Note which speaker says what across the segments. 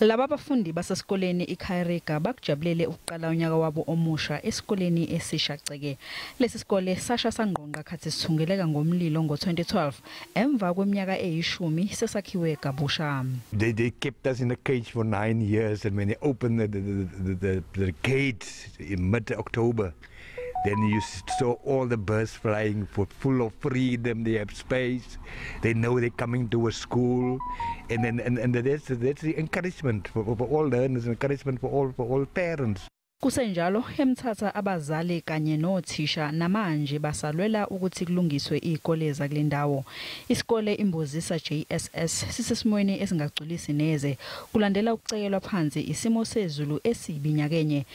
Speaker 1: Laba bafundi basesikoleni iKhairiga bakujabulele ukuqala unyaka wabo omusha esikoleni esisha ceke. Lesi sikole sasha sangqongqa khathi sithungeleka ngomlilo ngo-2012 emva kweminyaka eyishumi sesakhiwe kabusha.
Speaker 2: They kept us in a cage for 9 years, and when they opened the gate in mid-October, then you saw all the birds flying for full of freedom. They have space. They know they're coming to a school, and then and that's the encouragement for all learners, encouragement for all parents.
Speaker 1: Kusenjalo eMthatha abazali kanye nothisha namanje basalwela ukuthi kulungiswe izikole zakule ndawo. Isikole iMbozisa JSS sisesimweni esingagculisi neze kulandela ukucekelwa phansi isimo sezulu esibi nyakenye.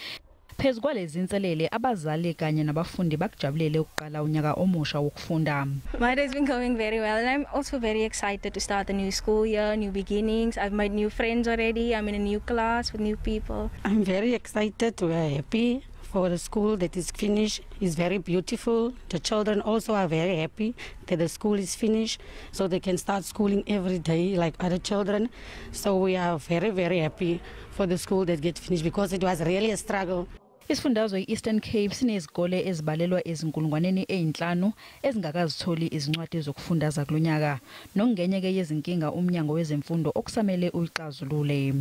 Speaker 1: Phezu kwalezi inselele, abazali kanye nabafundi bakujabulele ukuqala unyaka omusha wokufunda.
Speaker 3: My day's been going very well, and I'm also very excited to start a new school year, new beginnings. I've made new friends already. I'm in a new class with new people.
Speaker 4: I'm very excited. We are happy for the school that is finished. It's very beautiful. The children also are very happy that the school is finished, so they can start schooling every day like other children. So we are very, very happy for the school that get finished because it was really a struggle.
Speaker 1: Isifundazwe i-Eastern Cape sinezikole ezibalelwa ezinkulungwaneni ezinhlanu ezingakazitholi izincwadi zokufunda zakulonyaka. Nokungenye ke yezinkinga umnyango wezemfundo okusamele uyixazulule.